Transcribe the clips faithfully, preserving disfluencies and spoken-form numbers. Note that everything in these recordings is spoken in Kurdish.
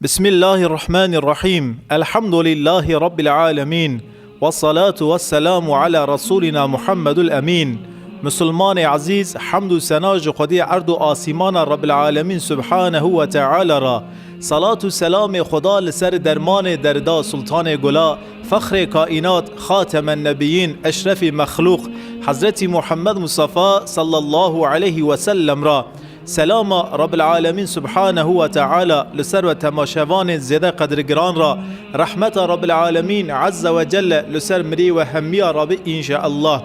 Bismillahirrahmanirrahim. Elhamdülillahi Rabbil alemin. Ve salatu ve selamu ala Resulina Muhammedul Emin. Musulmanê ezîz, hemd û sena ji Xwediyê erd û asîmana Rabbil Alemîn Subhanehu ve Teala ra. Salat û selamê Xweda li ser dermanê derda Sultanê Gula, Fexrê Kaînat, Xatemen Nebiyîn, Eşrefî Mexlûq, Hezretî Muhammed Mustafa sallallahu aleyhi ve sellem ra. Selama Rabbil Alemîn Subhanehu ve Teala li ser we temaşevanên zêde qedirgiran ra, rehmeta Rabbil Alemîn Azze ve Celle li ser mirî we hemiya ra be înşeallah.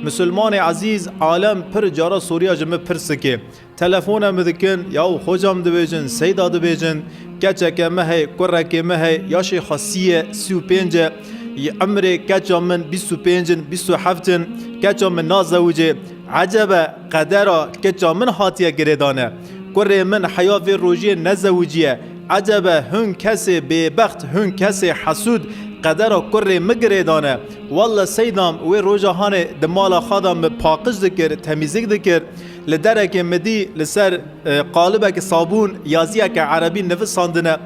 Misilmanê ezîz, alem pir cara soruya ji min pirs dike. Telefona min dikin, yaw xocam dibêjin, seyda dibêjin, keçeke me hey, kurekê me hey, yaşê xwe sî ye, sî û pênc e, yê emrê keça min bîst û pênc in, bîst û heft in, keça min nazewicê. Ecebe qedera keça min hatiye girêdane. Kurê min heya vê rojiyê nezewiciye. Ecebe hin kesê bêbext, hin kesê hesûd qedera kurê min girêdane. Walla seydam wê roja hanê di mala xwe de min paqij dikir, temîzlik dikir. Li derekê min dî li ser, e, qalibeke sabûn yaziyeke erebî nivisandine.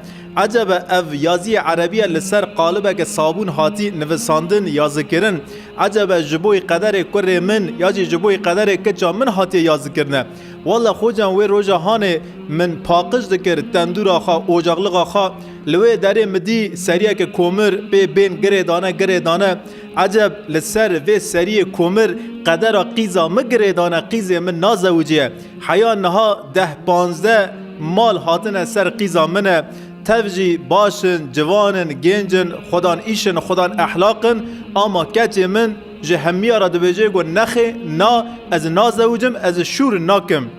Ecebe ev yaziyê erebî ye li ser qalibeke sabûn hatî nivisandin, yazikirin? Ecebe ji bo qederê kurê min ya jî ji bo qederê keça min hatiye yazikirine? Walla xocam wê roja hanê min paqij dikir tendûra xwe, ocaxlixa xwe, li wê derê min dî seriyeke komir pê bên girêdane, girêdane. Eceb li ser vê seriyê komir qedera qîza min girêdane, qîzê min nazewiciye. Heya niha deh panzdeh mal hatine ser qîza min e. Tev jî baş in, ciwan in, gênc in, xudan îş in, xudan ehlaq in, ama keçê min ji hemiya re dibêje ku nexê, na, ez nazewicim, ez şûr nakim.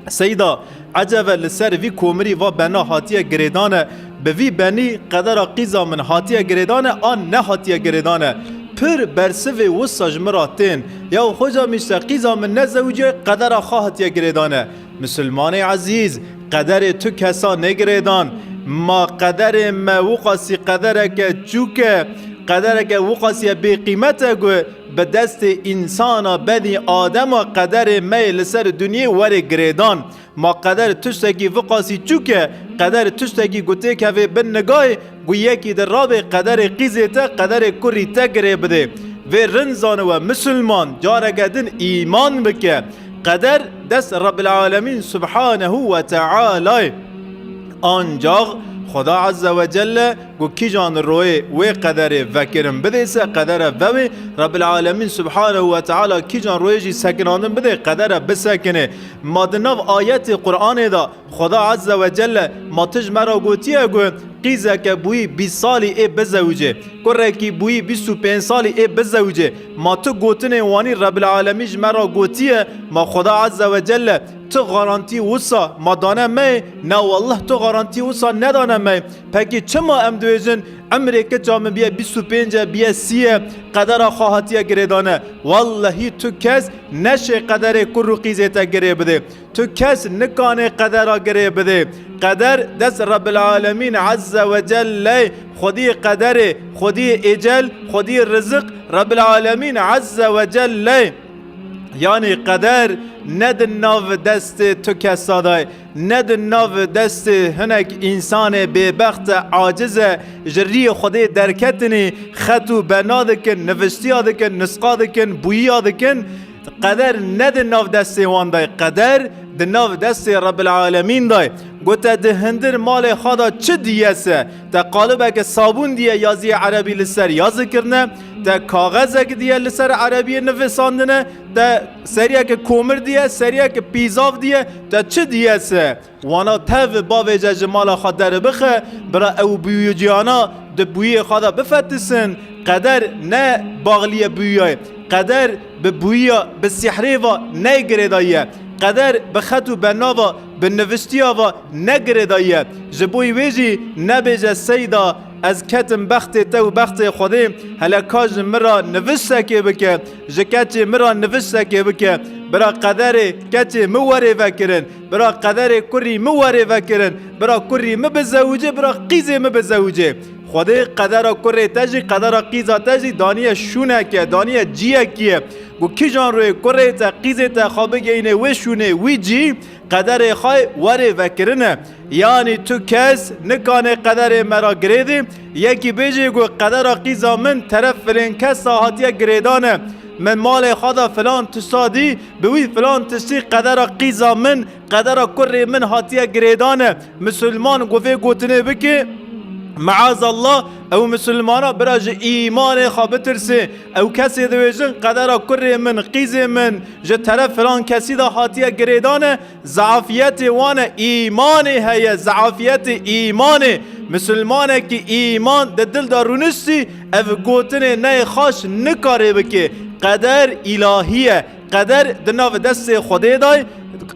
Seyda, ecebe li ser vî komirî va bena hatiye girêdane, bi vî benî qedera qîza min hatiye girêdane an nehatiye girêdane? Pir bersivê wisa ji min ra tên. Yaw xocam îşte qîza min nezewiciye, qedera xwe hatiye girêdane. Misilmanê ezîz, qederê tu kesa negirêdan. Ma qederê me wiqasî qedereke çûk e, qedereke wiqasî ye bêqîmet e ku bi destê însana benî adema qederê me yê li ser dinyê were girêdan. Ma qeder tiştekî viqasî çûk e, qeder tiştekî ku têkevê bin nigayê, ku yekî di rabê qederê qîzê te, qederê kurî te girê bidê. Vê rind zaniwe, misilman, careke din îman bike. Qeder dest Rabbil Alemîn Subhanehu ve Tealayê. Ancax Xuda Azze ve Celle ku kîjan royê wê qederê vekirin bidê se qedere vewê, Rabbil Alemîn Subhanehu ve Teala kîjan royê jî sekinandin bidê qedere bisekinê. Ma di nav ayetê Qur'anê de Xuda Azze ve Celle ma tu ji me re gotiye ku qîzeke bûyî bîst salî ê bizewicê, kurekî bûyî bîst û pênc salî ê bizewicê. Ma tu gotinê wanî Rebbil Alemîn ji me re gotiye, ma Xuda Azze ve Celle tu garantî wisa ma dane me? Na wallah tu garantî wisa nedane me. Pekî çima em dibêjin emrê keça min biye bîst û pênc e, biye sî ye, qedera xwe hatiye girêdane? Wallahî tu kes neşê qederê kur û qîzê te girê bidê. Tu kes nikanê qedera girê bidê. Qeder dest Rebbil Alemîn Azze ve Celle, Xwediyê qederê, Xwediyê êcel, Xwediyê riziq, Rebbil Alemîn Azze ve Celle. Yanî qeder ne di nav destê tu kesa de, ne di nav destê hinek însanê bêbext e, aciz e, ji riyê Xwedê derketinî, xet û bena dikin, niviştiya dikin, nisqa dikin, bûyiya dikin. Qeder ne di nav destê wan de ye, qeder di nav destê Rebbil Alemîn de ye. Gote di hindir malê xwe de çi diye se? Te qalibeke sabûn diye yaziyê erebî li ser yazî kirine, te kaxezek diye li ser erebiyê nivisandine, te seriyeke komir diye, seriyeke pîzav diye, te çi diye se? Wana tev bavêje ji mala xwe derbixe, bira ew bûyiciyana di bûyiyê xwe de bifetisin. Qeder ne baxliye bûyiyayê. Qeder bi bûyiya, bi sihrê ve ne girêdayî ye. Qeder bi xet û bena ve, bi niviştiya ve ne girêdayî ye. Ji bo wê jî nebêje seyda, ez ketim bextê te û bextê Xwedê, hele ka ji min re niviştekê bike, ji keçê min re niviştekê bike. Bira qederê keçê min werê vekirin. Bira qederê kurî min werê vekirin. Bira kurî min bizewicê, bira qîzê min bizewicê. Xwedê qedera kurê te jî, qedera qîza te jî daniye şûneke, daniye ciyekî ye. Ku kîjan rûyê kurê te, qîzê te xwe bigeyînê wê şûnê, wî cî, qederê xwe werê vekirine. Yanî tu kes nikane qederê me ra girêdî, yekî bêjê ku qedera qîza min teref filên kesa hatiye girêdane. Min malê xwe da filan tişta dî, bi wî filan tiştî qedera qîza min, qedera kurê min hatiye girêdane. Misilman ku vê gotinê bike, meazallah, ew misilmana bira ji îmanê xwe bitirse. Ew kesê dibêjin qedera kurê min, qîzê min ji teref filan kesî de hatiye girêdane, zeafiyetê wan e, îmanê heye, zeafiyetê îmanê. Misilmanekî îman di dil de rûniştî, ev gotinê neyê xaş nikare bike. Qeder îlahî ye. Qeder di nav destê Xwedê de ye.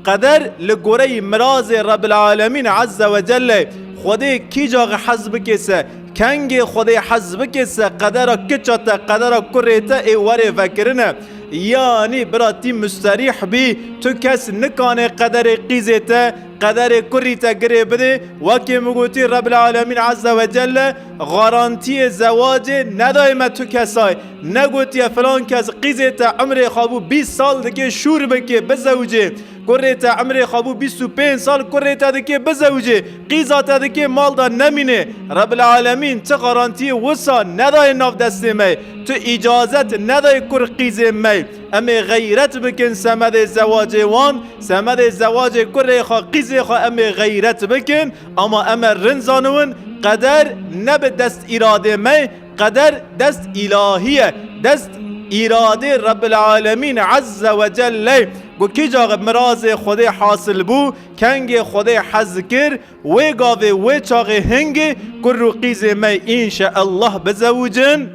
Qeder li goreyî mirazê Rebbil Alemîn Azze ve Celle. Xwedê kî caxê hez bike se, kengê Xwedê hez bike se, qedera kiça te, qedera kurê te ê werê vekirine. Yanî bira tî musterîh bî, tu kes nikane qederê qîzê te, qederê kurî te girê bidê. Wekî min gotî, Rebbil Alemîn Azze ve Celle garantiyê zewacê nedayê me tu kesay. Negotiye filan kes qîzê te emrê xwe bû bîst sal dike şûr bike, bizewicê. Kurê te emrê xwe bû bîst û pênc sal, kurê te dike bizewicê. Qîza te dike mal de nemîne. Rebbil Alemîn çi garantiyê wisa nedayê nav destê me. Tu îcazet nedayê kur qîzê me. Em ê xeyret bikin semedê zewacê wan, semedê zewacê kurê xwe, qîzê xwe em ê xeyret bikin. Ama em ê rind zaniwin, qeder ne bi dest îradê me, qeder dest îlahî ye, dest îradê Rebbil Alemîn Azze ve Celle. Ku kî caxê mirazê Xwedê hasil bû, kengê Xwedê hez kir, wê gavê, wê çaxê hingê kur û qîzê me înşeallah bizewicin.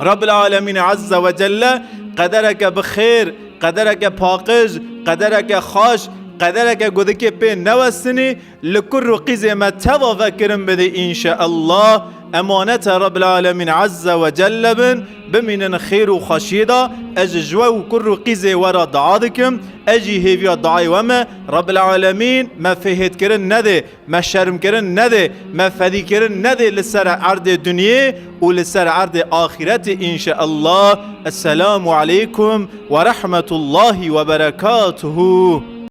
Rebbil Alemîn Azze ve Celle qedereke bi xêr, qedereke paqij, qedereke xaş, qedereke ku dikê pê newestinî, li kur û qîzê me teva vekirin bidê înşeallah. Emanete Rebbil Alemîn Azze ve Celle bin, bimînin xêr û xweşiyê de. Ez ji we û kur û qîzê we re dua dikim. Ez jî hêviya duayê we me. Rebbil Alemîn me fêhêtkirin nedê, me şermkirin nedê, me fedîkirin nedê li ser erdê dinyê û li ser erdê axîretê înşeallah. Esselamu aleykum ve rahmetullahi ve berekatuhu.